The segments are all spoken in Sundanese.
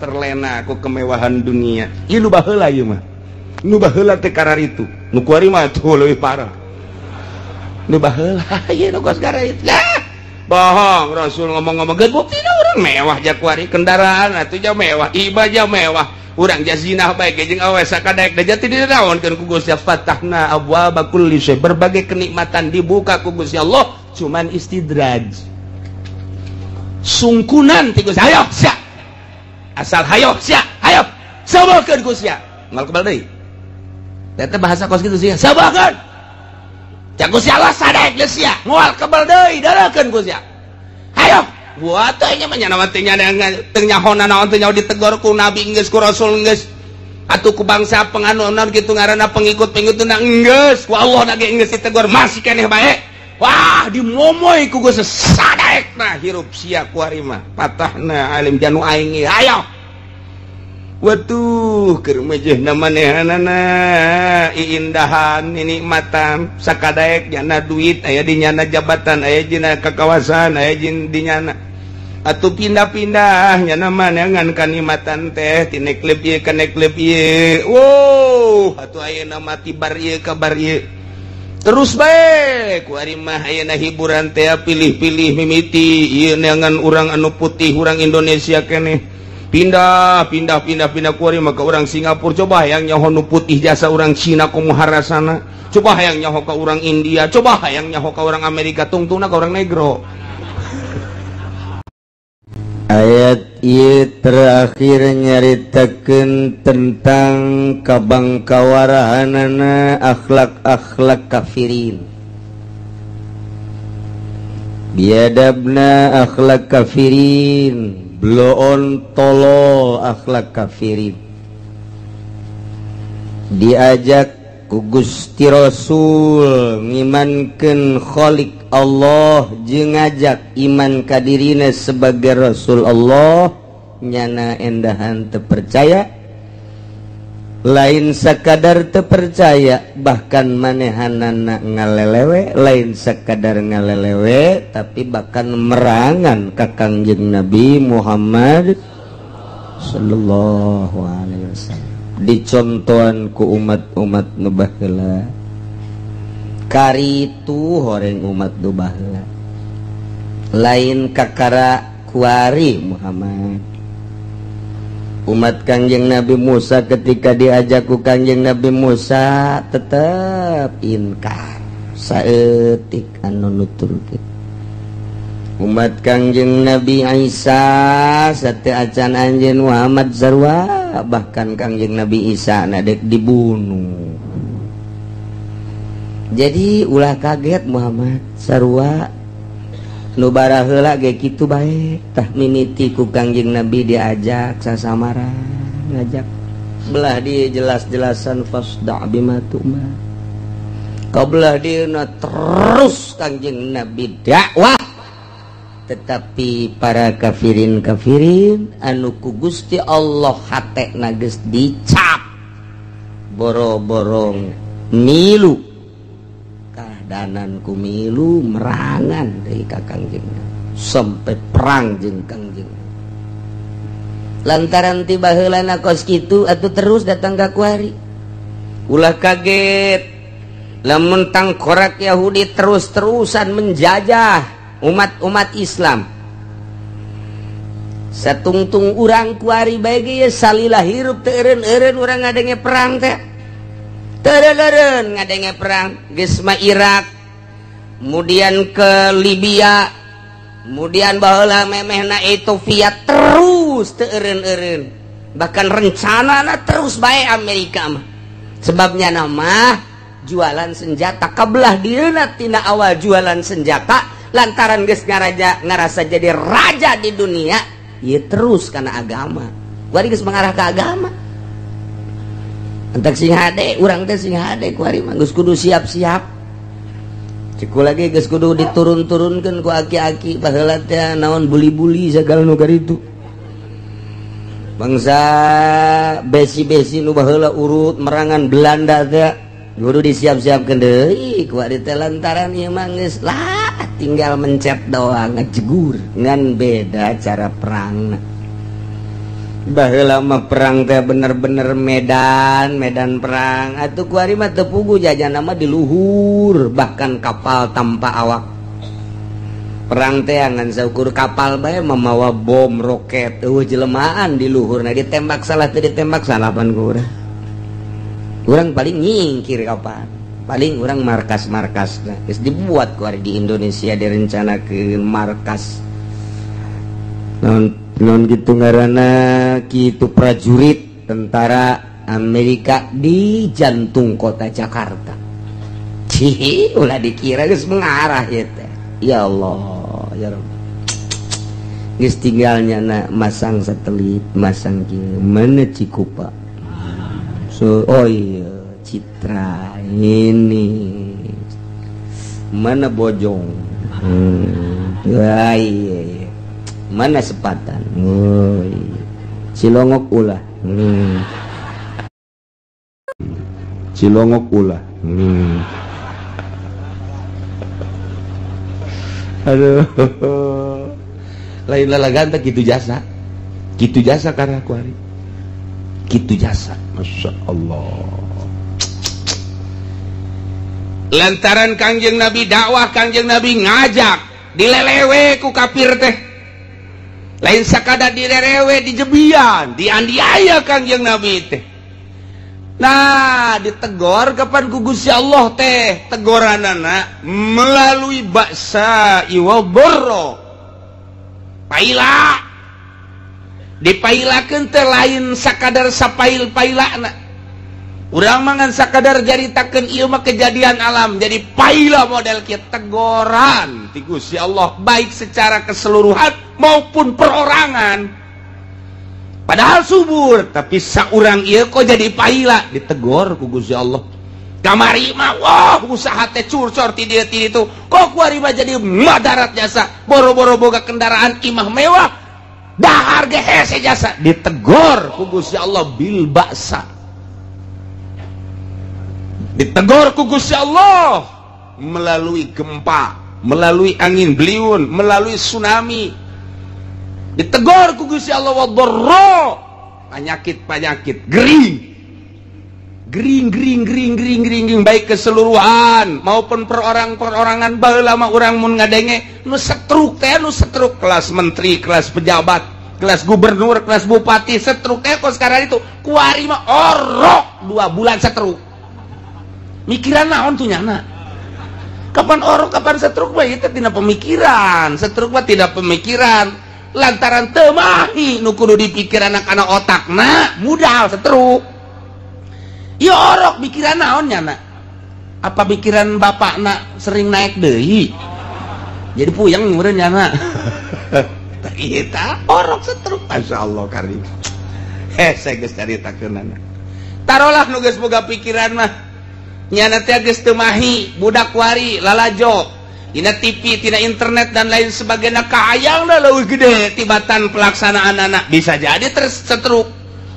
Terlena ku kemewahan dunia. Ieu nu baheula ieu mah. Nu baheula teh kararitu. Nu kuari mah tuh leuwih parah. Nu baheula ieu nu kos kararitu. Bohong Rasul ngomong-ngomong geus buktina urang mewah ja kuari kendaraan atuh ja mewah, iba ja mewah. Urang ja zinah bae ge jeung awe sakadaek da jati dinaonkeun ku Gusti fatahna abwaaba kulli syai. Berbagai kenikmatan dibuka ku Gusti Allah, cuman istidraj. Sungkunan ti Gusti. Hayo sia. Asal hayo sia, hayo. Sabakeun ku sia. Moal kebal deui. Eta bahasa kos kitu sia. Sabakeun. Cak Gusti Allah sadaek geus sia, moal kebal deui, darakeun ku sia. Hayo. Buat teh nya mah nya teh nya teu nyahona naon teh nyaho ditegor ku nabi geus ku rasul geus. Atuh ku bangsa penganut kitu ngaranna pengikut-pengikutna geus, ku Allah na ge geus ditegor masih keneh bae. Wah, dimomoy ku Gusti sadaekna hirup sia ku ari mah. Patahna alim janu aing hayo. Watuh keur mejehna manehanana iindahan nikmatan sakadaek nyana duit aya di nyana jabatan aya dina kakawasan aya di nyana atuh pindah-pindah nyana manengan kanikmatan teh ti neklep ieu ka neklep ieu. Wow, atuh ayeuna mah ti bar ieu ka bar ieu. Terus bae ku ari mah ayeuna hiburan teh pilih-pilih mimiti ieu neangan urang anu putih urang Indonesia keneh. Pindah pindah pindah pindah ku ari mah ka urang Singapura, coba hayang nyaho nu putih jasa urang Cina komo harasana, coba hayang nyaho ka urang India, coba hayang nyaho ka urang Amerika, tungtungna ka urang negro. Ayat ieu terakhir nyaritakeun tentang kabangkawarahanana akhlak-akhlak kafirin. Biadabna akhlak kafirin, bloon tolol akhlak kafirin. Diajak ku Gusti Rasul ngimankeun Khalik Allah jeung ngajak iman ka dirina sebagai Rasul Allah, nyana endahan teu percaya, lain sakadar teu percaya bahkan manehanana ngalelewe, lain sakadar ngalelewe tapi bahkan merangan ka Kangjeng Nabi Muhammad sallallahu alaihi wasallam. Dicontohan ku umat-umat nu baheula, karitu horeng umat nu baheula, lain kakara kuari Muhammad. Umat Kangjeng Nabi Musa ketika diajak ku Kangjeng Nabi Musa tetep inkar saeutik anu nuturkeun. Umat Kangjeng Nabi Isa sate acan anjeun Muhammad sarua, bahkan Kangjeng Nabi Isa na dek dibunuh. Jadi ulah kaget Muhammad sarua nu baraheula ge kitu bae. Tah mimiti ku Kangjeng Nabi diajak sasamaran, ngajak belah dia jelas-jelasan fasda' bima tu'mar. Kabelah dieuna terus Kangjeng Nabi dakwah, tetapi para kafirin-kafirin anu ku Gusti Allah hatena geus dicap boro-borong milu kahdanan ku milu merangan deui ka Kangjeng sampai perang jeung Kangjeng. Lantaran ti baheulana kos kitu atuh terus datang ka kuari. Ulah kaget lamun tangkorak Yahudi terus-terusan menjajah umat-umat Islam. Satungtung urang kuari bae ge salila hirup teu eureun-eureun urang ngadenge perang teh. Teu eureun ngadenge perang geus mah Irak, kemudian ke Libya, kemudian baheula memehna Ethiopia, terus teu eureun-eureun. Bahkan rencanana terus bae Amerika mah. Sebabnya nama jualan senjata kabelah dieuna tina awal jualan senjata. Lantaran geus ngarasa jadi raja di dunia, ya terus karena agama. Kuari geus mengarah ke agama. Entak sing hade, urang teh sing hade kuari mah geus kudu siap-siap. Ceku lagi geus kudu diturun-turunkeun ku aki-aki baheula teh naon buli-buli sagala nu karitu. Bangsa besi-besi nu baheula urut merangan Belanda teh kudu disiap-siapkeun deui kuari teh lantaran ieu mah geus lah tinggal mencet doang ngejegur, ngan beda cara perang. Baheula mah perang teh bener-bener medan, medan perang. Atuh kuari mah teu puguh jajana mah di luhur, bahkan kapal tanpa awak. Perang teh ngan saukur kapal bae mamawa bom roket, eueuh jelemaan di luhur. Nah ditembak salah teu ditembak salah pan ku urang. Urang paling nyingkir kapan? Paling urang markas-markas. Nah, geus dibuat kuari di Indonesia direncanakeun markas. Non gitu ngaranna kitu prajurit tentara Amerika di jantung kota Jakarta. Cih, ulah dikira geus mengarah ieu teh. Ya Allah, ya Rabb. Geus tinggalnya na masang satelit, masang kieu mana Cikupa. So, oh iya, Citra ini mana Bojong. Ya iya, iya. Mana Sepatan. Oh, iya. Cilongok ulah. Cilongok ulah. Aduh. Lain lalagan teh kitu jasa. Kitu jasa karena aku hari. Kitu jasa. Masya Allah. Lantaran Kangjeng Nabi dakwah, Kangjeng Nabi ngajak, dilelewe ku kafir teh. Lain sakada dilelewe di jebian, dianiaya Kangjeng Nabi teh. Nah, ditegor kapan ku Gusti Allah teh, tegoranana melalui baksa iwa borro. Paila. Dipailakeun teh lain sakadar sapail-pailana. Urang mah ngan sakadar jaritakeun ieu mah kejadian alam, jadi paila model kieu tegoran ti Gusti Allah baik secara keseluruhan maupun perorangan. Padahal subur, tapi saurang ieu kok jadi paila, ditegor ku Gusti Allah. Kamari mah wah usaha teh curcor ti dieu ti ditu, kok kuari mah jadi madarat jasa, boro-boro boga kendaraan imah mewah, dahar ge hese jasa, ditegor ku Gusti Allah bil baksa. Ditegor ku Gusti Allah melalui gempa, melalui angin beliun, melalui tsunami. Ditegor ku Gusti Allah wadharra, penyakit-penyakit gering. Gering gering gering gering gering gering baik keseluruhan maupun perorang-perorangan. Baheula mah urang mun ngadenge nu setruk teh, nu setruk kelas menteri, kelas pejabat, kelas gubernur, kelas bupati, setruk teh kok sekarang itu kuari mah orok 2 bulan setruk. Mikiran naon tuh nyana? Kapan orok kapan setruk mah itu tidak pemikiran. Setruk mah tidak pemikiran. Lantaran teu mahi nu kudu dipikir anak-anak otakna mudah setruk. Ieu orok mikiran naon nyana? Apa pikiran bapakna sering naik deui? Jadi puyeng meureun nyana. Tah ieu tah orok setruk. Masyaallah karim. Hese geus caritakeunana. Tarolah nu geus boga pikiran mah. Nyana teh geus teu mahi budak wari lalajo dina TV tina internet dan lain sebagainya, kahayangna leuwih gede tibatan pelaksanaan anak. Bisa jadi terus setruk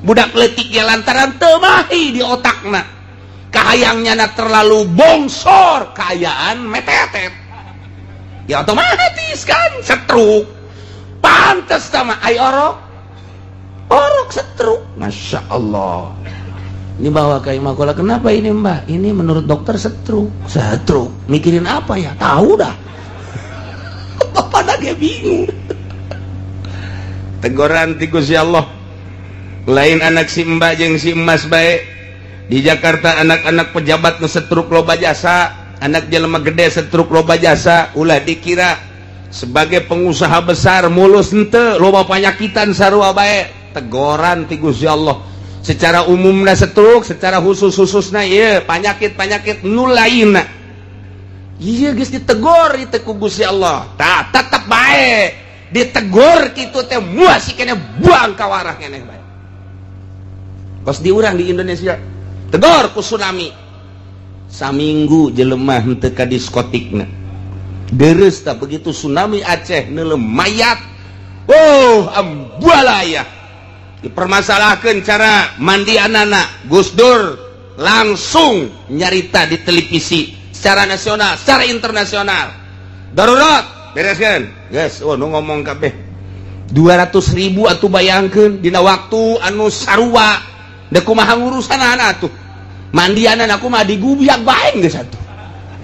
budak leutik ge lantaran teu mahi di otakna, kahayangnya na terlalu bongsor, kaayaan metetet ya otomatis kan setruk. Pantes sama ai orok orok setruk. Masya Allah. Ini bawa ke Imakola, kenapa ini mbak? Ini menurut dokter setruk. Setruk? Mikirin apa ya? Tahu dah. Bapak lagi bingung. Teguran ti Gusti Allah. Lain anak si mbak jeung si emas bae. Di Jakarta anak-anak pejabat nu setruk loba jasa, anak jelema gede setruk loba jasa, ulah dikira sebagai pengusaha besar mulus henteu, loba panyakitan sarua bae. Teguran ti Gusti Allah. Secara umumna setruk, secara khusus-khususna ieu penyakit-penyakit nu lainna. Ieu geus ditegor ieu teh ku Gusti Allah. Tah tetep bae ditegor kitu teh muas keneh buang ka warah keneh bae. Kos diurang di Indonesia tegor ku tsunami. Saminggu jelema henteu ka diskotikna. Deres tah begitu tsunami Aceh neuleuh mayat. Oh, ambualaya. Dipermasalahkan cara mandi anak-anak. Gus Dur langsung nyarita di televisi secara nasional, secara internasional. Darurat, bereskan. Guys, oh nu ngomong kabeh. 200.000 atuh bayangkeun dina waktu anu sarua da kumaha ngurusanana atuh mandianan aku mah digubiak bae geus atuh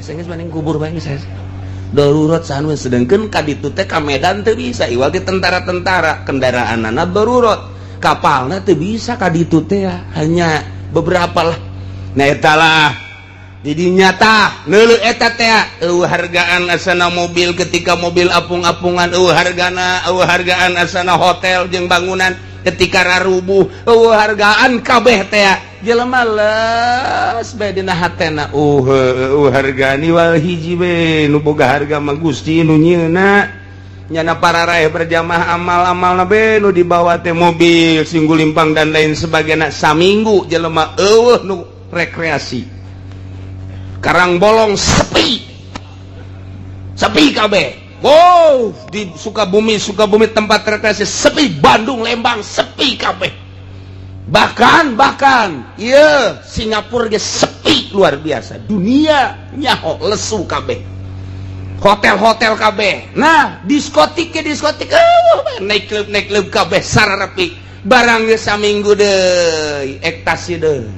geus mending kubur bae geus darurat sanu sedengkeun ka ditu teh ka Medan teu bisa iwal ti tentara-tentara kendaraanana darurat kapalna teu bisa ka ditu teh hanya beberapa lah. Nah eta lah jadi nyata neuleuh eta teh eueuh hargaan asana mobil ketika mobil apung-apungan eueuh hargana eueuh hargaan asana hotel jeung bangunan ketika rarubuh eueuh hargaan kabeh teh jelema leus bae dina hatena eueuh hargaan iwal hiji we nu boga harga mah Gusti nu nyieuna nyana para raeh berjamaah amal-amalna be nu dibawa teh mobil singgulimpang dan lain sebagainya saminggu jelema eueuh nu rekreasi Karang Bolong sepi sepi kabeh. Wow, di Sukabumi tempat rekreasi sepi, Bandung Lembang sepi kabeh. Bahkan iya Singapura ge sepi luar biasa. Dunia nyaho lesu kabeh. Hotel-hotel kabeh. Nah, diskotik ke diskotik naik klub kabeh sararepi. Barang ge saminggu deui, ektasi deui.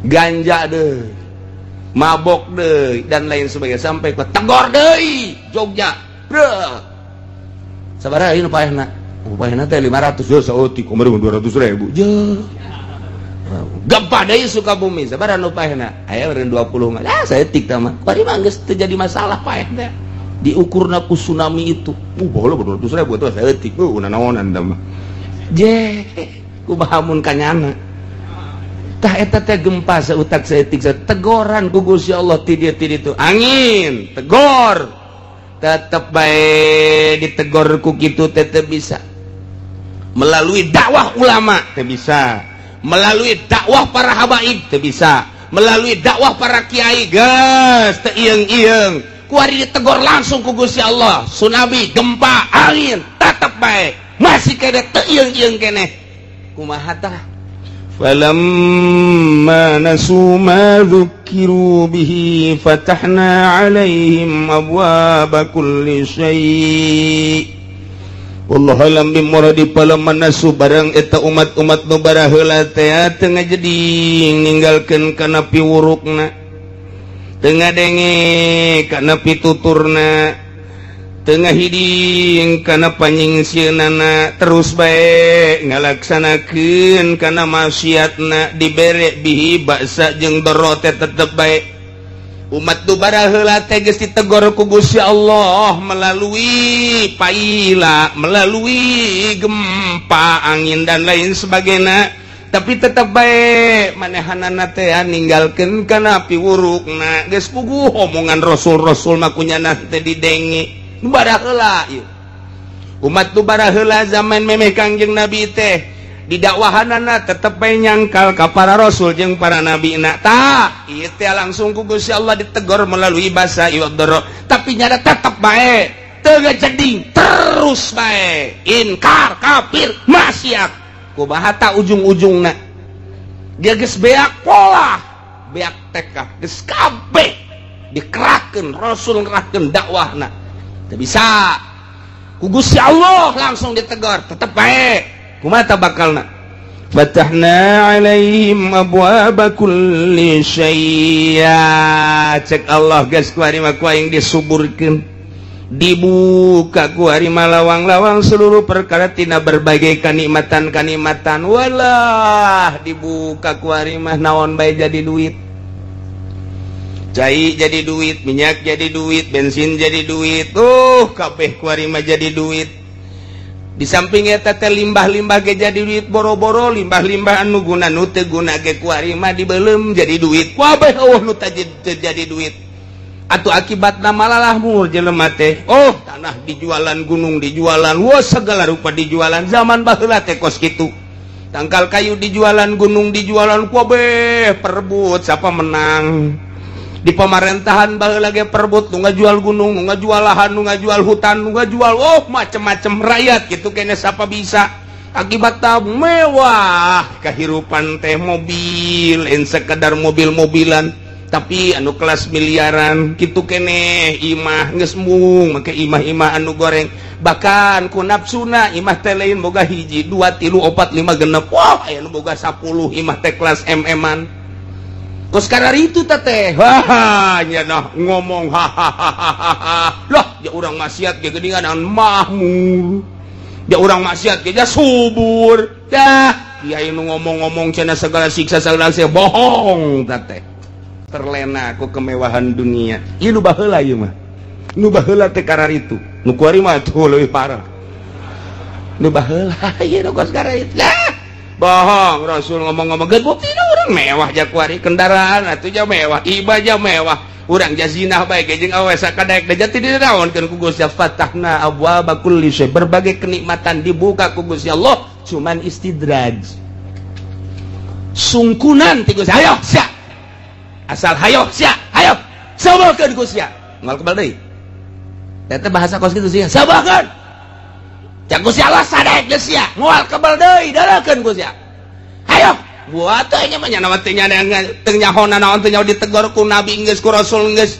Ganja deui. Mabok deui dan lain sebagainya sampai ke Tegor deui Jogja bro sabaraha ieu nu paehna paehna teh 500 je saeutik kumaha 200.000 je gempa deui Sukabumi sabaraha nu paehna aya eureun 20 mah ah saeutik tah mah kuari mah geus teu jadi masalah paeh teh diukurna ku tsunami itu baheula 200.000 teh saeutik nanaonan tah mah je kumaha mun kanyana tah eta teh gempa sautak saeutik tegoran ku Gusti Allah ti dieu ti ditu angin tegor tetep bae ditegor ku kitu teh teu bisa melalui dakwah ulama teu bisa melalui dakwah para habaib teu bisa melalui dakwah para kiai geus teu ieung-ieung kuari ditegor langsung ku Gusti Allah tsunami gempa angin tetep bae masih kene teu ieung-ieung keneh kumaha tah فلما نسوا ما ذكروا به فتحنا عليهم أبواب كل شيء والله alam bimuradi falamma nasu barang eta umat-umat nu baraheula teh teu ngajeding ninggalkeun kana piwurukna teu ngadenge kana pituturna tengah hiding kana panyingsieunnana terus bae ngalaksanakeun kana maksiatna dibere bihi baksa jeung doro teh tetep bae umat nu baraheula teh geus ditegor ku Gusti Allah melalui paila melalui gempa angin dan lain sebagainya tapi tetep bae manehanana teh ninggalkeun kana piwurukna geus puguh omongan rasul-rasul mah kunyana teh didenge baraheula ieu umat nu baraheula zaman memeh Kangjeng Nabi teh didakwahanana tetep bae nyangkal ka para rasul jeung para nabi na tah ieu teh langsung ku Gusti Allah ditegor melalui basa ieu doro tapi nyada tetep bae teu ngajeding terus bae inkar kafir maksiat kumaha ta ujung-ujungna dia geus beak pola beak tekah geus kabeh dikerahkeun rasul ngerahkeun dakwahna teu bisa ku Gusti Allah langsung ditegor tetep bae kumaha ta bakalna fatahna alaihim abwaaba kulli syai' cek Allah geus ku ari mah ku aing disuburkeun dibuka ku ari mah lawang-lawang seluruh perkara tina berbagai kanikmatan-kanikmatan walah dibuka ku ari mah naon bae jadi duit cai jadi duit, minyak jadi duit, bensin jadi duit, kabeh kuari mah jadi duit. Di samping eta teh limbah-limbah ge jadi duit, boro-boro limbah-limbah anu guna nu teu guna ge kuari mah dibeuleum jadi duit. Kabeh eueuh nu teu jadi duit. Atuh akibatna malalah mur jelema teh. Oh, tanah dijualan, gunung dijualan, wah segala rupa dijualan. Zaman baheula teh kos kitu. Tangkal kayu dijualan, gunung dijualan, kabeh perebut siapa menang. Di pemerintahan baheula ge perebut nu ngajual gunung, nu ngajual lahan, nu ngajual hutan, nu ngajual oh macem-macem rakyat gitu kene siapa bisa. Akibatna mewah kehidupan teh mobil, lain sekedar mobil-mobilan, Tapi anu kelas miliaran kitu keneh imah geus mung make imah-imah anu goreng bahkan ku nafsuna imah teh lain boga 1 2 3 4 5 6 wah aya nu boga 10 imah teh kelas MM-an. Kos kararitu teh wah nya nah ngomong hahaha lah ya urang maksiat ge geuningan mahmur ya urang maksiat ge subur dah kiai nu ngomong-ngomong cenah segala siksa segala bohong teh terlena ku kemewahan dunia. Ieu nu baheula ieu mah. Nu baheula teh kararitu. Nu kuari mah tuh leuwih parah. Nu baheula ieu nu kos kararitu. Lah, bohong Rasul ngomong-ngomong geus buktina urang mewah ja kuari kendaraan atuh ja mewah, ibah ja mewah. Urang ja zinah bae ge jeung awe sakadaek da jati dinaonkeun ku Gusti fatahna abwaaba kulli syai. Berbagai kenikmatan dibuka ku Gusti Allah, cuman istidraj. Sungkunan ti Gusti. Ayo sia. Asal hayo sia hayo sabarkeun ku sia moal kebal deui eta bahasa kos kitu sia sabarkeun cak Gusti Allah sadek geus sia moal kebal deui dalakeun ku sia hayo buat teh nya mah nya teh nya teu nyahona naon teh nya ditegor ku nabi geus ku rasul geus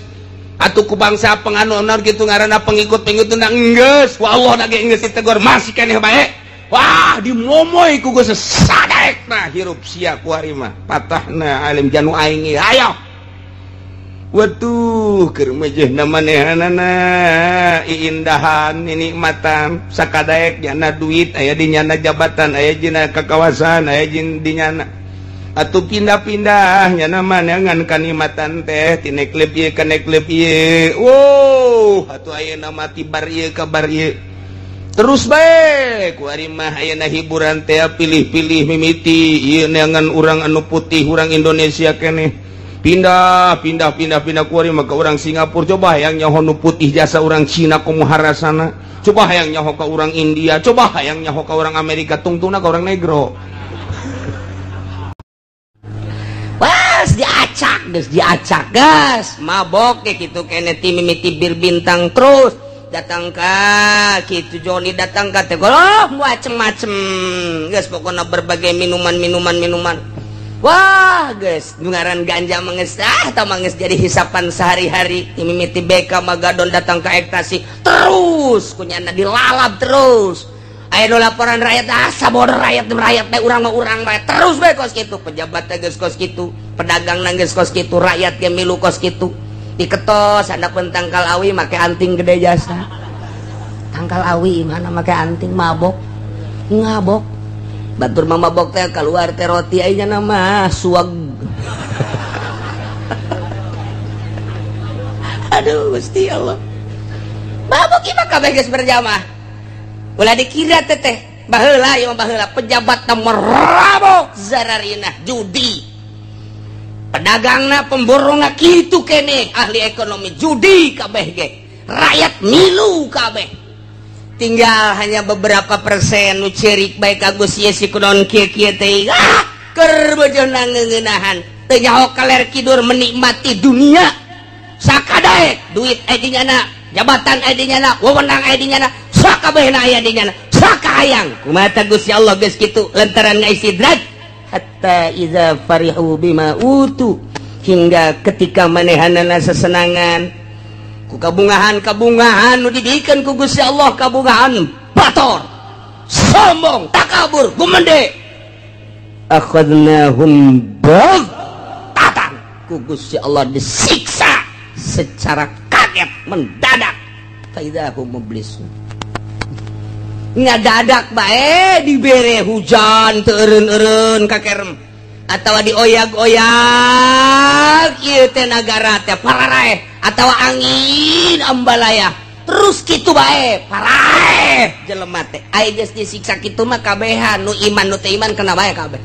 atuh ku bangsa penganonor kitu ngaranna pengikut-pengikutna geus ku Allah na ge geus ditegor masih keneh bae wah dimomoy ku Gusti sadek nah hirup sia ku ari mah patahna alim janu aing ayo watuh keur mejehna manehanana iindahan nikmatan sakadaek nyana duit aya di nyana jabatan aya dina kakawasan aya di nyana atuh pindah-pindah nyana manengan kanikmatan teh ti neklep ieu ka neklep ieu wow atuh ayeuna mah ti bar ieu ka bar ieu terus bae ku ari mah ayeuna hiburan teh pilih-pilih mimiti ieu neangan urang anu putih urang Indonesia keneh pindah pindah pindah pindah ku ari mah ka urang Singapura coba hayang nyaho nu putih jasa urang Cina komo harasana coba hayang nyaho ka urang India coba hayang nyaho ka urang Amerika tungtungna ka urang negro. Wah diacak geus diacak gas mabok ge kitu keneh ti mimiti bir bintang terus datang ka kitu Joni datang ka teh oh macem-macem geus pokona berbagai minuman-minuman wah geus ngaran ganja mangeus ah tah mangeus jadi hisapan sehari-hari mimiti BK Magadon datang ka ektasi terus kunyana dilalap terus aya nu laporan rakyat ah sabodor rakyat rakyat teh urang mah urang bae terus bae kos kitu pejabat teh geus kos kitu pedagang geus kos kitu rakyat ge milu kos kitu diketos handapeun tangkal awi make anting gede jasa tangkal awi mana make anting mabok ngabok batur mah mabok teh keluar teh roti aya nya mah suag. Aduh Gusti Allah mabok ieu mah kabeh geus berjamaah ulah dikira teh teh baheula ieu mah baheula pejabat teh merabok zararina judi pedagangna pemborongna kitu kene ahli ekonomi judi kabeh ge rakyat milu kabeh tinggal hanya beberapa persen nu cerik bae ka Gusti si kunaon kieu-kieu teh ah keur bojona ngeuneunahan teu nyaho kaler kidur menikmati dunia sakadaek duit aya di nyana jabatan aya di nyana wewenang aya di nyana sakabehna aya di nyana sakahayang kumaha ta Gusti Allah geus kitu lantaran ngaistidraj hatta iza farihu bima utu hingga ketika manehanana sesenangan ku kabungahan-kabungahan nu dibikeun ku Gusti Allah kabungahan bator sombong takabur gumende akhadnahum baghtatan ku Gusti Allah disiksa secara kaget mendadak faidahum mublisun ngadadak bae dibere hujan teu eureun-eureun ka kerem atawa dioyag-oyag ieu teh nagara teh pararaeh atawa angin ambalaya terus kitu bae paraeh jelema teh aya geus disiksa kitu mah kabehan nu iman nu teu iman kena bae kabeh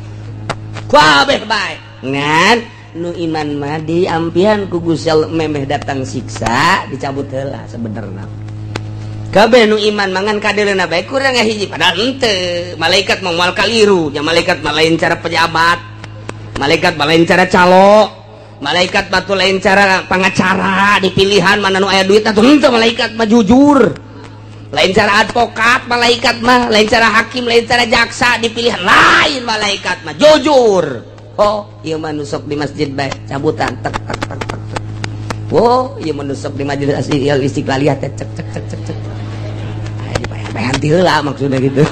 kabeh bae ngan nu iman mah diampihan ku Gusti Allah memeh datang siksa dicabut heula sebenarna kabeh nu iman mangan kadeuleuna bae kurang hiji padahal henteu malaikat mah moal kaliru nya malaikat mah lain cara pejabat malaikat mah lain cara calo malaikat mah lain cara pangacara dipilihan mana nu aya duit atuh henteu malaikat mah jujur lain cara advokat malaikat mah lain cara hakim lain cara jaksa dipilihan lain malaikat mah jujur. Oh, ieu mah nu sok di masjid bae cabutan tek tek tek tek. Oh, ieu mah nu sok di majelis Istiqlaliyah teh cek cek cek cek cek. Aya dipayahan ti heula maksudna gitu.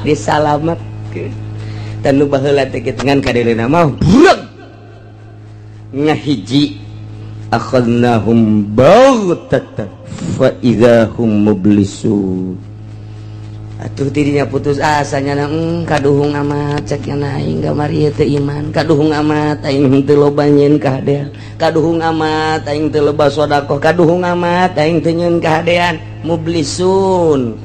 Disalametkeun. Dan nu baheula teh kitu ngan kadeuleuna mah breg. Ngahiji akhadnahum baghtatan fa idzahum mublisun. Atuh dirinya putus asanya kaduhung amat cek nya aing kamari teu iman, kaduhung amat aing teu loba nyeun kahadean, kaduhung amat aing teu loba sedekah, kaduhung amat aing teu nyeun kahadean. Mublisun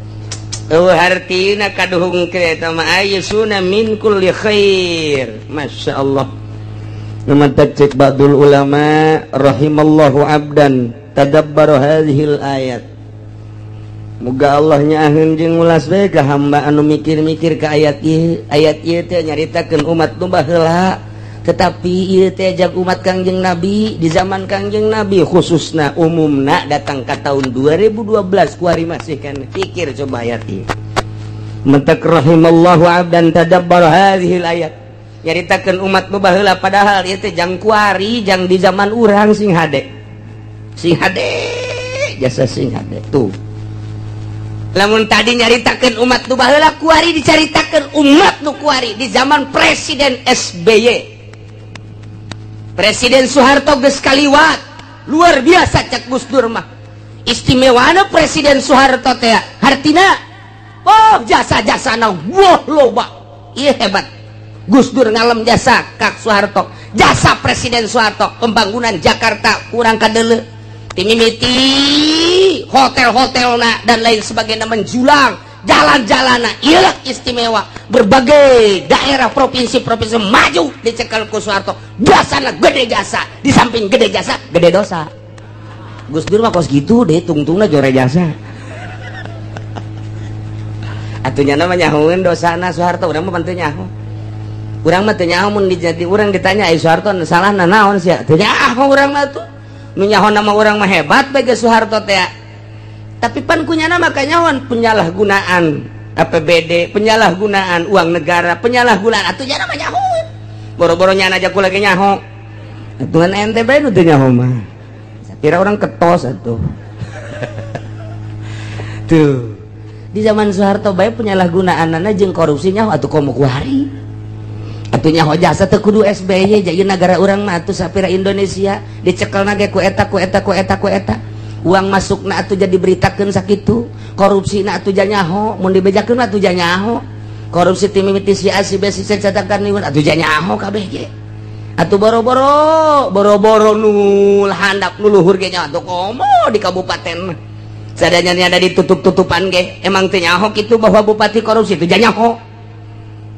eueuh hartina kaduhung eta mah ayyusuna min kulli khair. Masyaallah. Numatak cek ba'dul ulama rahimallahu abdan tadabbara hadhil ayat. Muga Allah nyaaheun jeung ulas bae ka hamba anu mikir-mikir ka ayat ieu. Ayat ieu teh nyaritakeun umat nu baheula, tetapi ieu teh jag umat Kangjeng Nabi di zaman Kangjeng Nabi khususna umumna datang ka tahun 2012 kuari masih kan pikir coba ayat ieu. Mentak rahimallahu abdan tadabbara hadhil ayat. Nyaritakeun umat nu baheula padahal ieu teh jang kuari jang di zaman urang sing hade. Sing hade jasa sing hade tuh. Lamun tadi nyaritakeun umat nu baheula kuari dicaritakeun umat nu kuari di zaman Presiden SBY. Presiden Soeharto geus kaliwat. Luar biasa cek Gus Dur mah. Istimewana Presiden Soeharto teh hartina oh jasa-jasana wah loba. Ieu hebat. Gus Dur ngalem jasa Kak Soeharto. Jasa Presiden Soeharto pembangunan Jakarta kurang kadeuleu. Timimiti hotel-hotelna dan lain sebagainya menjulang jalan-jalana ieu istimewa berbagai daerah provinsi-provinsi maju dicekal ku Soeharto. Jasana gede jasa, di samping gede jasa gede dosa. Gus Dur mah kos gitu deh tungtungna jore jasa. Atuh nya mah nyahoeun dosana Soeharto, urang mah teu nyaho. Urang mah teu nyaho mun dijadi urang ditanya ai Soeharto salahna naon sia? Teu nyaho urang mah tuh. Nu nyaho nama urang mah hebat bae Soeharto teh. Tapi pan kunyana maka nyahoan penyalahgunaan APBD, penyalahgunaan uang negara, penyalahgunaan atuh nyana mah nyahoeun. Boro-boro nyana aja ku lagi nyaho. Atuh ente bae nu teu nyaho mah. Sakira urang ketos atuh. Tuh. Di zaman Soeharto bae penyalahgunaanana jeung korupsi nyaho atuh komo kuari. Atuh nyaho jasa teu kudu SBY jadi negara urang mah atuh sapira Indonesia dicekelna ge ku eta ku eta ku eta ku eta. Uang masukna atuh jadi beritakeun sakitu, korupsina atuh nyaho, mun dibejakeun atuh nyaho. Korupsi ti mimiti si A si B si C catakan niun atuh nyaho kabeh ge. Atuh boro-boro, boro-boro nu handap nu luhur ge nyaho atuh komo di kabupaten. Sadayana ada ditutup-tutupan ge, emang teu nyaho kitu bahwa bupati korupsi teu nyaho.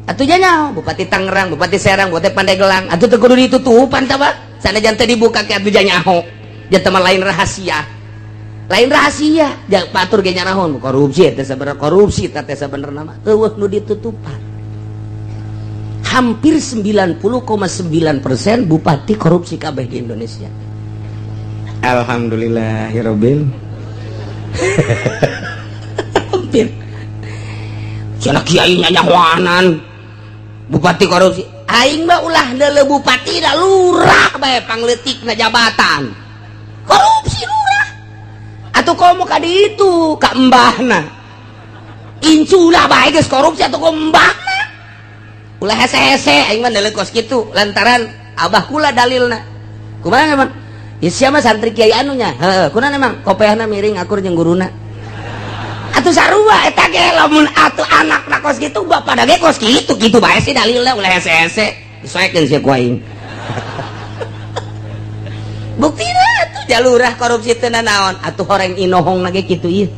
Atuh nyaho Bupati Tangerang, Bupati Serang, Bupati Pandeglang, atuh teu kudu ditutupan tah Pak. Sanajan teu dibuka ke atuh nyaho. Jatah mah lain rahasia. Lain rahasia, jangan patur ge nyarahon korupsi teh sabenerna korupsi teh sabenerna mah eueuh nu ditutupan. Hampir 90,9% bupati korupsi kabeh di Indonesia. Alhamdulillahirabbil. Hampir. Cenah kiai nyahoanan bupati korupsi. Aing mah ulah deuleu bupati da lurah bae pangleutikna jabatan. Korupsi lurah. Atuh komo ka ditu ka embahna. Inculah bae geus korupsi atuh komo embahna. Ulah hese-hese aing mah deuleu kos kitu lantaran abah kula dalilna. Kumaha emang? Ya sia mah santri kiai anunya. Heeh, kunaon emang kopeahna miring akur jeung guruna. Atuh sarua eta ge lamun atuh anakna kos kitu bapak ge kos kitu kitu bae sih dalilna ulah hese-hese. Disoekeun sia ku aing. Buktina atuh jalurah korupsi teu nanaon atuh horeng inohong ge kitu ieu.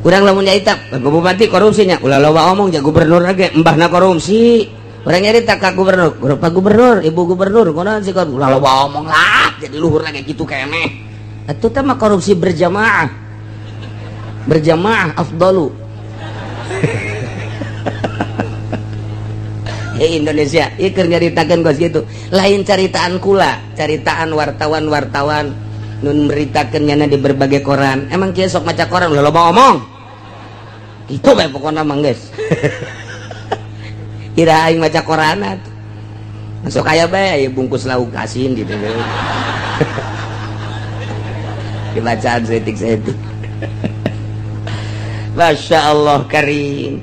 Urang lamun nyarita bupati korupsinya ulah loba omong ja gubernur ge embahna korupsi. Urang nyarita ka gubernur, Pak gubernur, ibu gubernur kunaon sih ulah loba omong lah jadi luhur ge kitu keneh. Atuh teh mah korupsi berjamaah. Berjamaah afdalu. Eh Indonesia, ieu keur nyaritakeun kos kitu. Lain caritaan kula, caritaan wartawan-wartawan nun meritakeun nyana di berbagai koran. Emang kieu sok maca koran ulah loba omong. Itu bae pokona mah geus. Ira aing maca Quran atuh. Masuk aya bae bungkus lauk asin gitu. Dibacaan setik-setik. Masya Allah karim.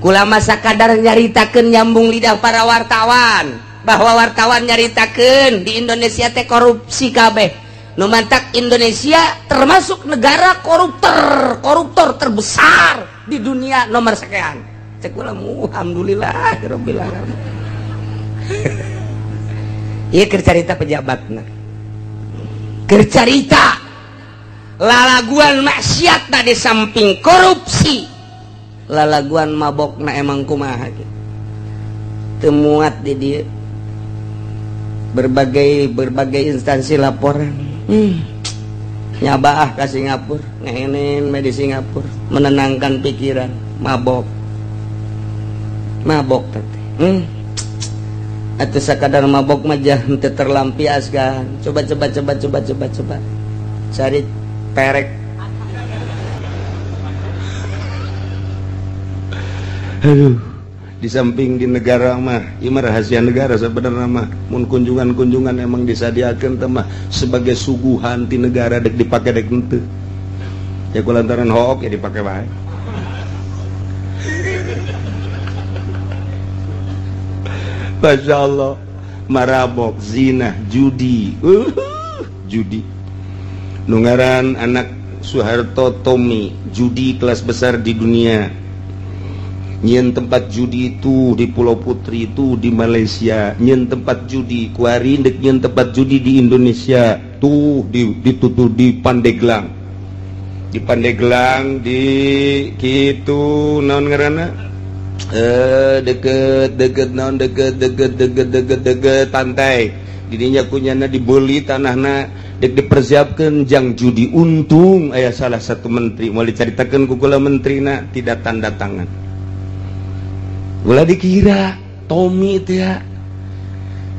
Kula masa kadar nyaritakeun nyambung lidah para wartawan bahwa wartawan nyaritakeun di Indonesia teh korupsi kabeh. Nu mantak Indonesia termasuk negara koruptor terbesar di dunia nomor sekian. Cek kula alhamdulillah rabbil alamin. Ieu keur carita pejabatna. Keur carita lalaguan maksiat di samping korupsi, lalaguan mabokna emang kumaha gitu. Teu muat di dieu. Berbagai instansi laporan. Nyabaah ka Singapura, ngehenen di Singapura, menenangkan pikiran, mabok. Mabok teh. Atuh sakadar mabok mah jah teu terlampiaskan. Coba coba coba coba coba coba. Cari perek. Aduh, di samping di negara mah, ieu mah rahasia negara sebenarnya mah. Mun kunjungan-kunjungan emang disadiakeun teh mah sebagai suguhan ti negara dek dipake dek henteu. Ya kulantaran hook ya dipake bae. Masya Allah, marabok, zina, judi, judi. Nungaran anak Soeharto Tommy, judi kelas besar di dunia. Nyen tempat judi itu di Pulau Putri itu di Malaysia. Nyen tempat judi kuari dek nyen tempat judi di Indonesia tuh ditutup di Pandeglang. Di Pandeglang di kitu naon ngaranna? Deket deket naon deket deket deket deket deket pantai. Didinya kunyana dibeli tanahna dek dipersiapkan jang judi. Untung aya salah satu menteri mau diceritakan ku kula menterina tidak tanda tangan. Ulah dikira Tommy itu ya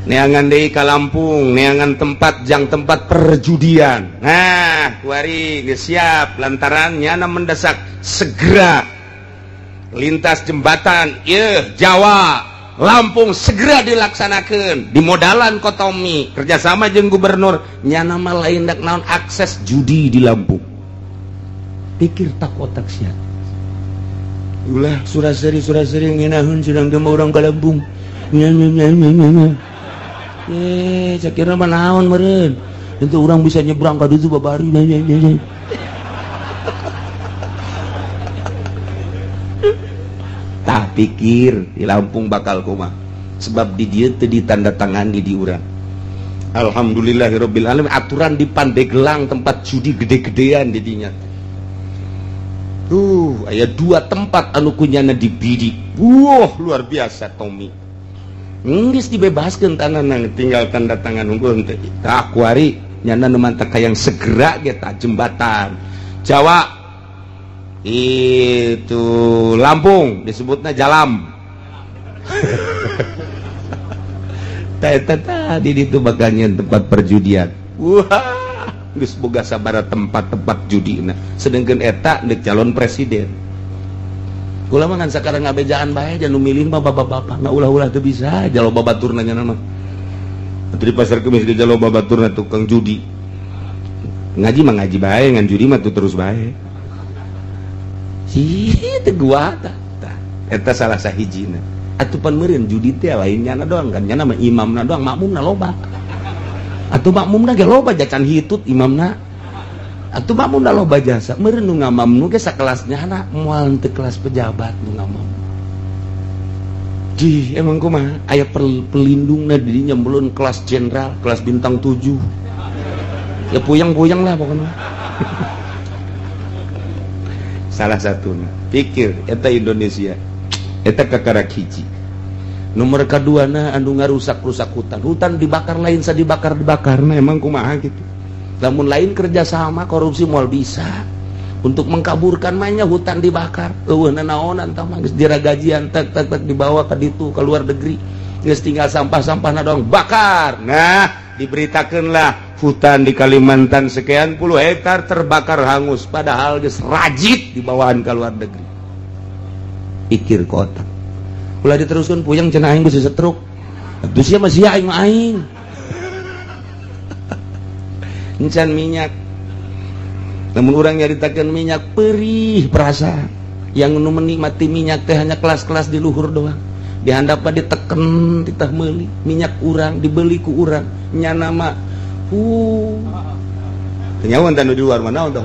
neangan deui ka Lampung, neangan tempat jang tempat perjudian. Nah, kuari geus siap lantaran nyana mendesak segera lintas jembatan ieu Jawa Lampung segera dilaksanakeun. Dimodalan ku Tommy kerjasama jeung gubernur nyana mah lain dak naon akses judi di Lampung. Pikir tak otak sia. Ulah suraseri ngeunahun sedang teu urang ka Lampung. Nya nya nya nya. Sakira mah naon meureun. Tentu urang bisa nyebrang ka ditu babari nya nya nya. Tah pikir di Lampung bakal kumaha. Sebab di dieu teu ditandatangani di urang. Alhamdulillahirabbil alamin aturan di Pandeglang tempat judi gede-gedean di dinya. Tuh, aya dua tempat anu kunyana dibidik. Wah, luar biasa Tommy. Geus dibebaskeun tanahna tinggal tanda tangan unggul henteu. Tah kuari nyana nu mantak hayang segera ge tah jembatan Jawa itu Lampung disebutna Jalam. Tah eta tadi ditu bakal nyeun tempat perjudian. Wah, geus boga sabaraha tempat-tempat judina. Sedengkeun eta deuk calon presiden. Kula mah ngan sakarang ngabejaan bae jan nu milih mah bapak-bapak. Nah ulah-ulah teu bisa jalo babaturna nya mah. Atuh di pasar kemis ge jalo babaturna tukang judi. Ngaji mah ngaji bae ngan judi mah tuh terus bae. Sih teu gua tah. Eta salah sahijina. Atuh pan meureun judi teh lain nyana doang kan nyana mah imamna doang makmumna loba. Atuh makmumna ge loba jacan hitut imamna. Atuh makmumna loba jasa. Meureun nu ngamamnu ge sakelasnya anak moal teu kelas pejabat nu ngamam. Jih, emang kumaha aya pelindungna di dinya belun kelas jenderal, kelas bintang 7. Ya puyeng-puyeng lah pokoknya. Salah satuna. Pikir eta Indonesia. Eta kakarak hiji. Nomor kaduana anu ngarusak-rusak hutan. Hutan dibakar lain sa dibakar-dibakar. Nah emang kumaha gitu. Lamun lain kerjasama korupsi moal bisa. Untuk mengkaburkan mainnya hutan dibakar. Eueuh nanaonan tah mah geus diragajian tek tek tek dibawa ka ditu ka luar negeri. Geus tinggal sampah-sampahna doang bakar. Nah, diberitakeunlah hutan di Kalimantan sekian puluh hektar terbakar hangus padahal geus rajit dibawaan ka luar negeri. Pikir kotak. Ulah diteruskeun puyeng cenah aing geus setruk. Atuh sia mah sia aing mah aing. Encan minyak. Namun urang nyaritakeun minyak perih perasaan. Yang nu menikmati minyak teh hanya kelas-kelas di luhur doang. Di handap diteken titah meuli minyak urang dibeli ku urang nyana mah teu nyawan tah nu di luar mah naon tah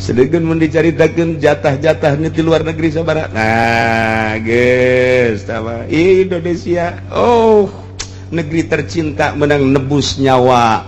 Sedengkeun mun dicaritakeun jatah-jatah nu di luar negeri sabaraha. Nah, geus tah mah Indonesia. Oh, negeri tercinta menang nebus nyawa,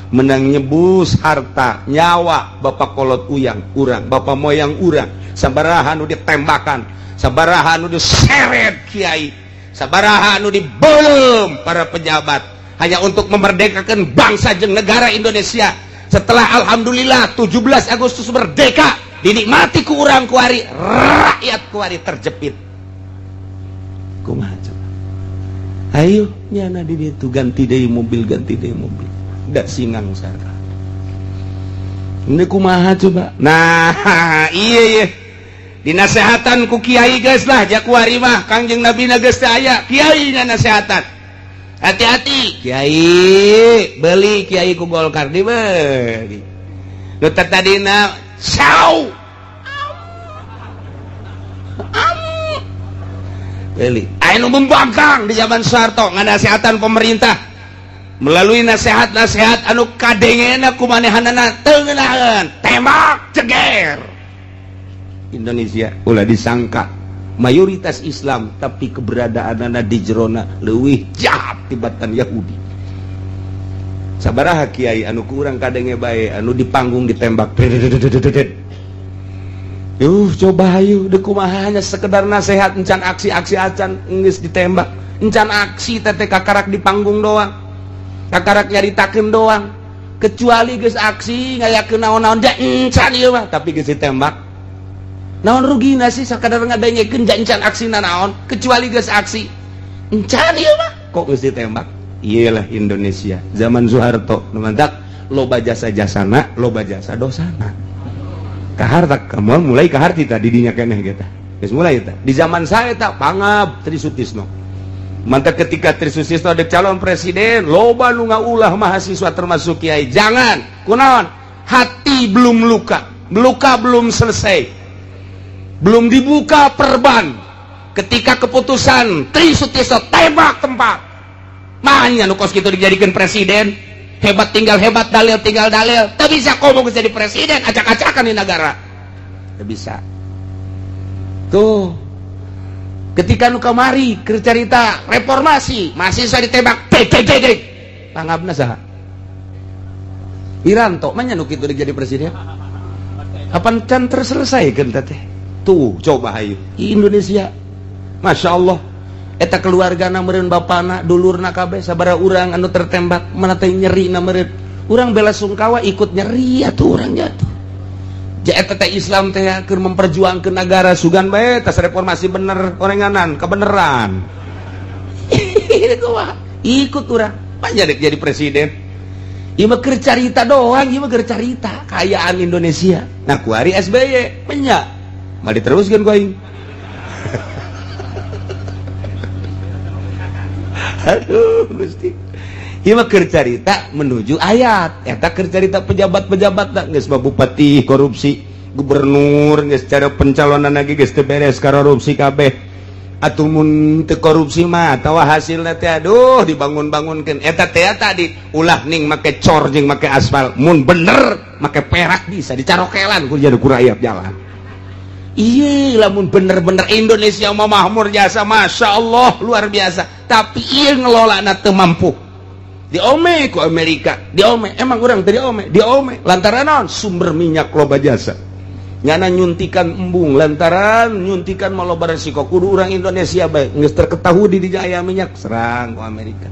menang nyebus harta, nyawa bapak kolot uyang urang, bapak moyang urang, sabaraha nu ditembakan, sabaraha nu diseret kiai, sabaraha nu dibeuleum para pejabat hanya untuk memerdekakan bangsa jeung negara Indonesia. Setelah alhamdulillah 17 Agustus merdeka, dinikmati ku urang kuari, rakyat kuari terjepit. Kumaha coba? Ayo nyana di ditu ganti deui mobil, ganti deui mobil. Da singang sarta. Ini kumaha coba? Nah, iya iya. Dinasehatan ku kiai geus lah ja kuari mah Kangjeng Nabi na geus teu aya, kiai nya nasehatan. Hati-hati kiai, beli kiai ku Golkar dibeli. Nu tadina sau. Beli. Aya nu membangkang di zaman Soeharto nganasehatan pemerintah melalui nasihat-nasihat anu kadengena ku manehanana teu ngeunaheun, tembak ceger. Indonesia ulah disangka mayoritas Islam tapi keberadaanana di jerona leuwih jahat tibatan Yahudi. Sabaraha kiai anu ku urang kadenge bae anu di panggung ditembak. Yuh coba hayu deuk kumaha hanya sekedar nasihat encan aksi-aksi acan geus ditembak. Encan aksi teh kakarak di panggung doang. Kakarak nyaritakeun doang. Kecuali geus aksi ngayakeun naon-naon ja encan ieu mah tapi geus ditembak. Naon rugina sih sakadar ngadengekeun ja encan aksina naon kecuali geus aksi. Encan ieu mah kok geus ditembak. Iyalah Indonesia zaman Soeharto nu mantak loba jasa jasana loba jasa dosana. Kahar tak kamu mulai kahar tita di dinya keneh kita. Geus mulai eta. Di zaman saya tak pangab Tri Sutisno. Mantak ketika Tri Sutisno ada calon presiden loba nu ngaulah mahasiswa termasuk kiai. Jangan kunaon hati belum luka, luka belum selesai. Belum dibuka perban ketika keputusan Tri Sutisno tembak tempat. Makanya nu kos kitu dijadikan presiden, hebat tinggal hebat, dalil tinggal dalil. Teu bisa komo geus jadi presiden, acak-acakan di negara. Teu bisa. Tuh. Ketika nu kamari keur carita reformasi, mahasiswa ditembak, dek dek dek. Pangabna saha? Wiranto mah nya nu kitu jadi presiden. Kapan can terselesaikeun teh? Tuh coba hayu Indonesia Masya Allah eta keluargana meureun bapana dulurna kabeh sabaraha urang anu tertembak mana teh nyerina meureun urang bela sungkawa ikut nyeri atuh urang jatuh ja eta teh Islam teh keur memperjuangkeun negara sugan bae tas reformasi bener orenganan kebeneran ikut urang panjang jadi presiden ieu mah keur carita doang ieu mah keur carita kaayaan Indonesia nah kuari SBY menya mal diteruskan ku aing. Aduh Gusti. Ieu mah keur carita menuju ayat. Eta keur carita pejabat-pejabat da geus mah bupati korupsi, gubernur geus cara pencalonan lagi geus teu beres korupsi kabeh. Atuh mun teu korupsi mah atawa hasilna teh aduh dibangun-bangunkeun. Eta teh tadi ulah ning make cor jeung make aspal. Mun bener make perak bisa dicarokelan ku jadi ku rakyat jalan. Iya lamun bener-bener Indonesia mah makmur jasa Masya Allah luar biasa tapi iya ngelola na teu mampu diome ku Amerika diome emang urang teu diome diome lantaran naon sumber minyak loba jasa nyana nyuntikan embung lantaran nyuntikan mah loba resiko kudu urang Indonesia bae geus terketahui di dinya aya minyak serang ku Amerika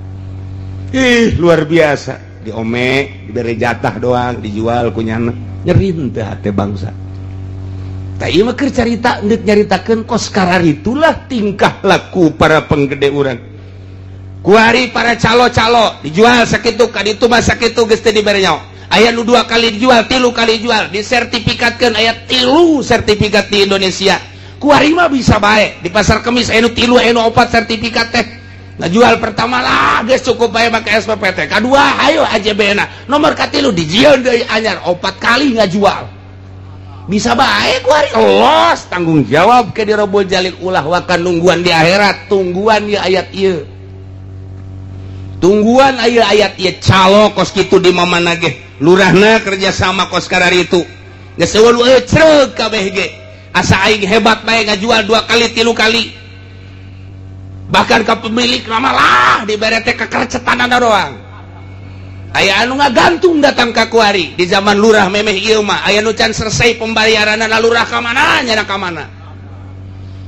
ih luar biasa diome dibere jatah doang dijual ku nyana nyeri teu hate bangsa. Ieu mah keur carita deuk nyaritakeun kos kararitulah tingkah laku para penggede urang. Kuari para calo-calo dijual sakitu ka ditu mah sakitu geus teu dibere nyawa. Aya nu 2 kali dijual, 3 kali jual, disertifikatkeun aya 3 sertifikat di Indonesia. Kuari mah bisa bae di pasar Kemis aya nu 3 aya nu 4 sertifikat teh. Ngajual pertama lah geus cukup bae make SPPT. Kadua ayo AJB-na. Nomor katilu dijieun deui anyar 4 kali ngajual. Bisa bae kuari los tanggung jawab ke dirobol jalik ulah wakan nungguan di akhirat, tungguan ya ayat ieu. Tungguan aya ayat ieu calo kos kitu di mamana ge. Lurahna kerja sama kos kararitu. Geus eueuh ecreug kabeh ge. Asa aing hebat bae ngajual 2 kali 3 kali. Bahkan ka pemilik nama lah dibere teh kekercetanana doang. Aya anu ngagantung datang ka kuari di zaman lurah memeh ieu mah aya nu can selesai pembayaranana lurah ka mana nyana ka mana.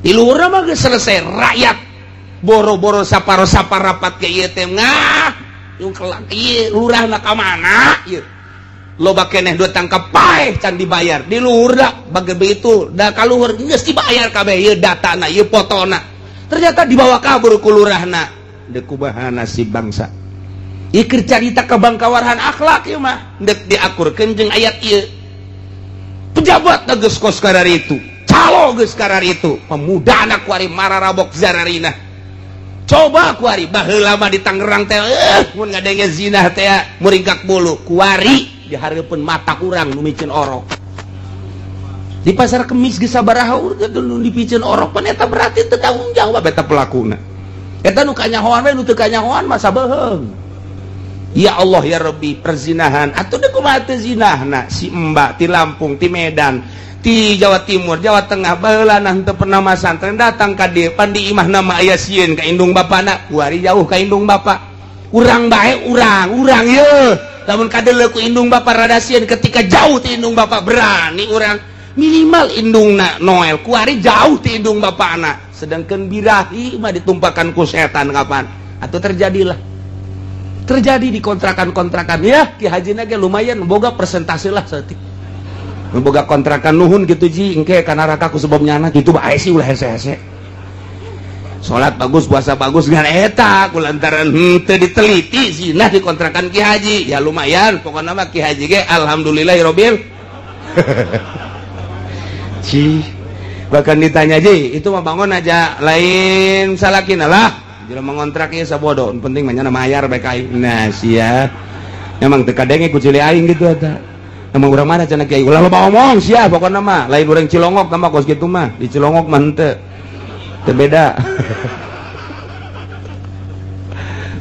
Di lurah mah geus selesai rakyat boro-boro saparo-sapar rapat ke ieu teh ngah yung kelak ieu lurahna ka mana ieu. Loba keneh dua tangkap paeh can dibayar di luhur dah bagi begitu dah kaluhur geus dibayar kabeh ieu datana ieu fotona ternyata dibawa kabur ku lurahna deuk kumaha nasib bangsa ieu keur carita kabangkawarhan akhlak ieu mah deuk diakurkeun jeung ayat ieu pejabat geus kos kararitu calo geus kararitu pemuda anak kuari mararabok zararina coba kuari baheula mah di Tangerang teh mun ngadenge zinah teh muringkak bulu kuari dihareupeun mata urang nu miceun orok di pasar Kemis geus sabaraha urang nu dipiceun orok pan eta berarti teu tanggung jawab eta pelakuna eta nu kanyahoan we nu teu kanyahoan mah sabeheung ya Allah ya Rabbi perzinahan atuh deuk kumaha teu zinahna si Mbak ti Lampung ti Medan ti Jawa Timur Jawa Tengah baheula nah teu pernah masantren datang ka dieu pan di imahna mah aya sieun ka indung bapana kuari jauh ka indung bapa urang bae urang yeuh lamun kadeuleu ku indung bapa rada sieun ketika jauh ti indung bapa berani urang minimal indungna Noel kuari jauh ti indung bapana sedangkan birahi mah ditumpakan ku setan kapan atau terjadilah terjadi di kontrakan-kontrakan ya Ki Hajina ge lumayan boga persentase lah saeutik boga kontrakan nuhun gitu ji engke ka neraka ku sebab nyana gitu bae sih ulah hese-hese salat bagus puasa bagus ngan eta kulantaran henteu diteliti zinah di kontrakan Ki Haji ya lumayan pokokna mah Ki Haji ge alhamdulillahirabbil ci bahkan ditanya ji itu mah bangun aja lain salakina lah jelema ngontrak ieu sabodo penting mah nyana mayar bae ka aing nah sia emang teu kadenge ku cili aing gitu eta emang urang mana cenah kiai ulah loba omong sia pokokna mah lain urang Cilongok mah kos kitu mah di Cilongok mah henteu beda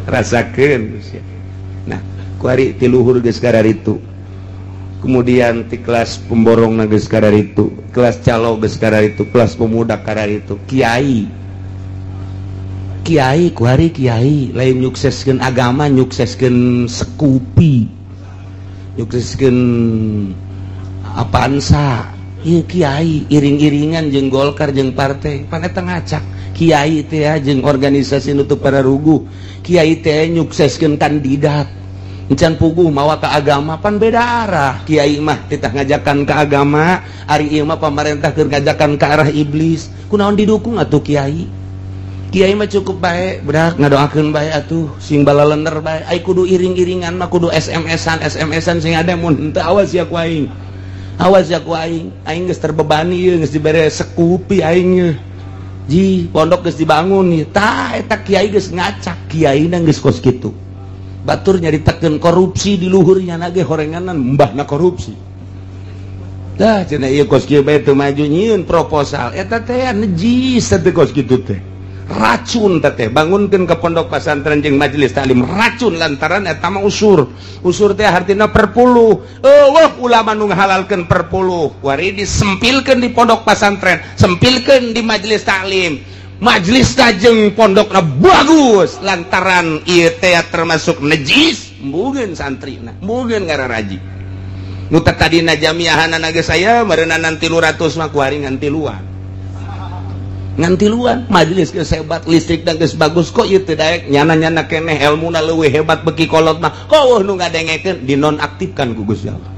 rasakeun nah kuari ti luhur geus kararitu kemudian ti kelas pemborong geus kararitu kelas calo geus kararitu kelas pemuda kararitu kiai kiai kuari kiai lain nyukseskeun agama nyukseskeun sekupi nyukseskeun apansa ieu kiai iring-iringan jeung Golkar jeung partai pan eta ngacak kiai teh jeung organisasi nu teu pararuguh kiai teh nyukseskeun kandidat encan puguh mawa ka agama pan beda arah kiai mah titah ngajakan ka agama ari ieu mah pamarentah keur ngajakan ka arah iblis kunaon didukung atuh kiai kiai mah cukup bae bedak ngadoakeun bae atuh sing balalener bae ai kudu iring-iringan mah kudu SMS-an SMS-an sing ada mun henteu awas ya ku aing awas ya ku aing aing geus terbebani ieu geus dibere sekupi aing ye ji pondok geus dibangun ieu tah eta kiai geus ngacak kiaina geus kos kitu batur nyaritakeun korupsi di luhurnya na ge horenganan mbahna korupsi tah cenah ieu kos kieu bae teu maju nyieun proposal eta teh najis teh kos kitu teh racun teh bangunkeun ke pondok pesantren jeung majelis taklim racun lantaran eta mah usur usur teh hartina perpuluh eueuh ulama nu ngahalalkeun perpuluh kuari disempilkeun di pondok pesantren sempilkeun di majelis taklim majelis jeung pondokna bagus lantaran ieu teh termasuk najis mbugeun santrina mbugeun ngararaji nu tadina jamiahanana geus aya meureunana 300 mah kuari ngan tiluan ngantiluan majelis geus hebat listrik dan geus bagus kok ieu teu daek nyana-nyana keneh elmuna leuwih hebat beki kolot mah kok eueuh nu ngadengekeun dinonaktifkan ku Gusti Allah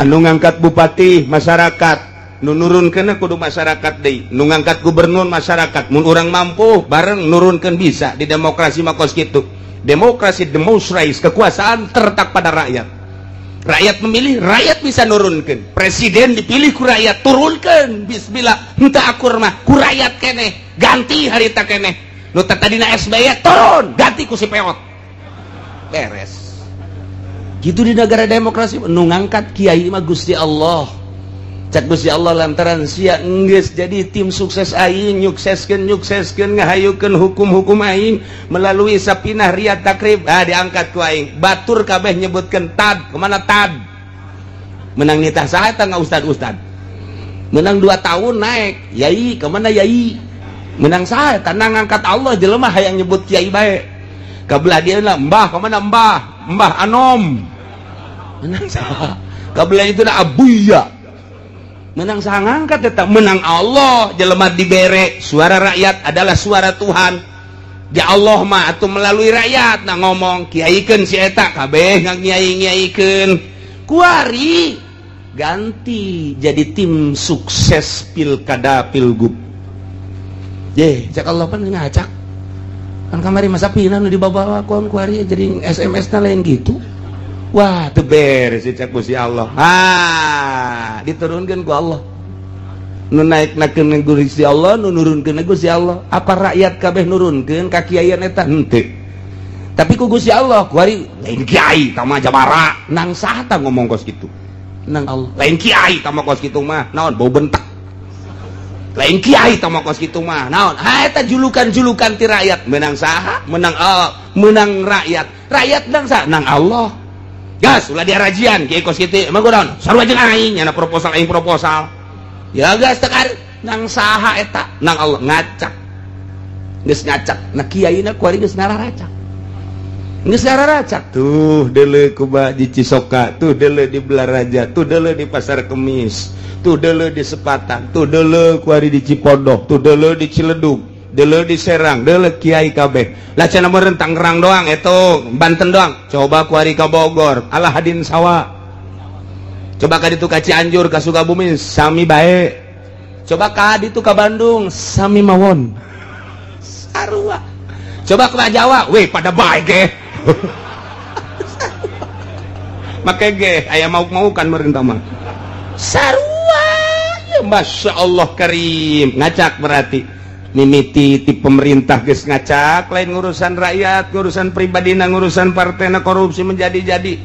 anu ngangkat bupati masyarakat nu nurunkeun kudu masyarakat deui nu ngangkat gubernur masyarakat mun urang mampu bareng nurunkeun bisa di demokrasi mah kos kitu demokrasi demonstrais kekuasaan terletak pada rakyat. Rakyat memilih, rakyat bisa nurunkan. Presiden dipilih ku rakyat, turunkan. Bismillah, henteu akur mah ku rakyat keneh, ganti harita keneh. Nu tadina SBY turun, ganti ku si Peot. Beres. Gitu di negara demokrasi nu ngangkat kiai mah Gusti Allah. Cak Gusti Allah lantaran sia enggeus jadi tim sukses aing, nyukseskeun nyukseskeun ngahayukeun hukum-hukum aing melalui Sapinah Riyad Takrib, ah diangkat ku aing. Batur kabeh nyebutkeun tad, kemana tad? Menang nitah saha eta ustad-ustad. Menang 2 tahun naik, yai kemana yai? Menang saha eta ngangkat Allah jelema hayang nyebut kiai bae. Kabelah dia lah mbah kemana mbah? Mbah Anom. Menang saha? Kabelah itu lah abuya. Menang saha ngangkat tetap menang Allah jelema dibere suara rakyat adalah suara Tuhan. Ya Allah mah atuh melalui rakyat nah ngomong kiaikeun si eta kabeh ngakiai-ngiaikeun kuari ganti jadi tim sukses pilkada pilgub. Ye cak Allah pan ngacak kan kamari masa pina nu dibawa kon kuari jadi SMS na lain gitu. Wah, teu beres cak Gusti Allah. Ah, diturunkeun ku Allah. Nu naeknakeun Gusti Allah, nu nurunkeun Gusti Allah. Apa rakyat kabeh nurunkeun ka kiaian eta? Henteu. Tapi ku Gusti Allah, kuari lain kiai tama jabara. Nang saha tah ngomong kos kitu? Nang Allah. Lain kiai tama kos kitu mah, naon bau bentak. Lain kiai tama kos kitu mah, naon? Ha eta julukan-julukan ti rakyat. Menang saha? Menang Allah, menang rakyat. Rakyat nang saha? Nang Allah. Gas ulah diarajian kiai kos kitu emang gua naon sarua jeung aing nyana proposal aing proposal ya gas tekar nang saha eta nang Allah ngacak geus ngacak na kiaina kuari geus ngararacak geus ngararacak tuh deuleu kuba di Cisoka tuh deuleu di Belaraja tuh deuleu di Pasar Kemis tuh deuleu di Sepatan tuh deuleu kuari di Cipodok tuh deuleu di Ciledug deuleu di Serang, deuleu kiai kabeh. Lah cenah meureun Tangerang doang eta, Banten doang. Coba kuari ka Bogor, alah hadin sawa. Coba ka ditu ka Cianjur, ka Sukabumi sami bae. Coba ka ditu ka Bandung sami mawon. Sarua. Coba ka Jawa, weh pada bae ge. Make ge aya mauk-maukan meureun mah. Sarua. Ya Masya Allah karim. Ngacak berarti. Mimiti ti pemerintah geus ngacak lain ngurusan rakyat, ngurusan pribadina, ngurusan partena korupsi menjadi-jadi.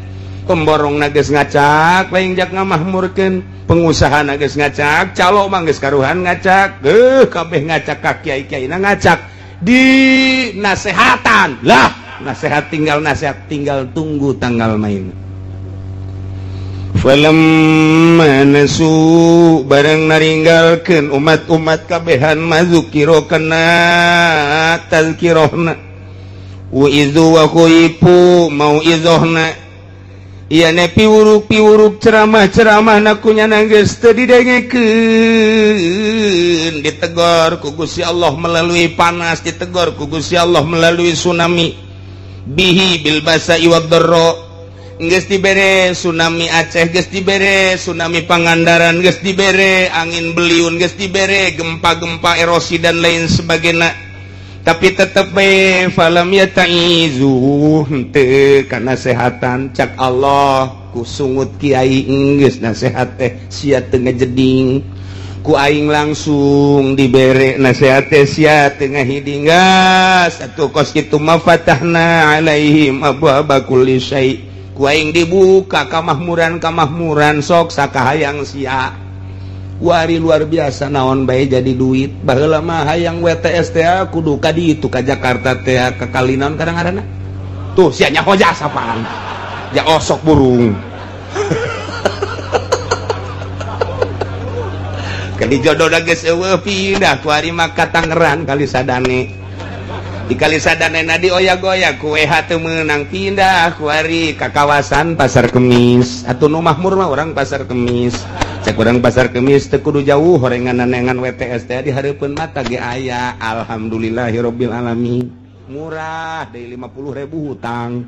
Pemborongna geus ngacak lain jak ngamahmurkeun, pengusahana geus ngacak, calo mah geus karuhan ngacak, kabeh ngacak ka kiai-kiaina ngacak. Di nasehatan. Lah, nasehat tinggal tunggu tanggal main. Falamma nasu barang naringgalkeun umat-umat kabehan mazukiro kana tazkirahna wa izu wa khuifu mau'izohna ieu ne piwuruk-piwuruk ceramah-ceramah na kunyana geus teu didengekeun ditegor ku Gusti Allah melalui panas ditegor ku Gusti Allah melalui tsunami bihi bil basa'i wad dharra geus dibere tsunami Aceh geus dibere tsunami Pangandaran geus dibere angin beliun geus dibere gempa-gempa erosi dan lain sebagainya tapi tetep bae falam yataizu henteu kana sehatan cak Allah ku sungut kiai geus nasehat teh sia teu ngajeding ku aing langsung dibere nasehat teh sia teu ngahiding gas atuh kos kitu mah fatahna alaihim abwaaba kulli syai' ku aing dibuka kamahmuran sok sakahayang sia wari luar biasa naon bae jadi duit baheula mah hayang WTS teh kudu ka ditu ka Jakarta teh ka Kalinon kadang-kadang tuh sia nyaho jasa apaan ja osok burung kali jodoh geus eueuh pindah ku ari mah ka Tangerang kali sadane di kali sadane na dioyak-oyak ku WH teu meunang pindah ku ari ka kawasan Pasar Kemis atuh nu mahmur mah urang Pasar Kemis cek urang Pasar Kemis teu kudu jauh horengan-nengan WTS teh di hareupeun mata ge aya alhamdulillahirabbil alamin murah deui 50.000 hutang.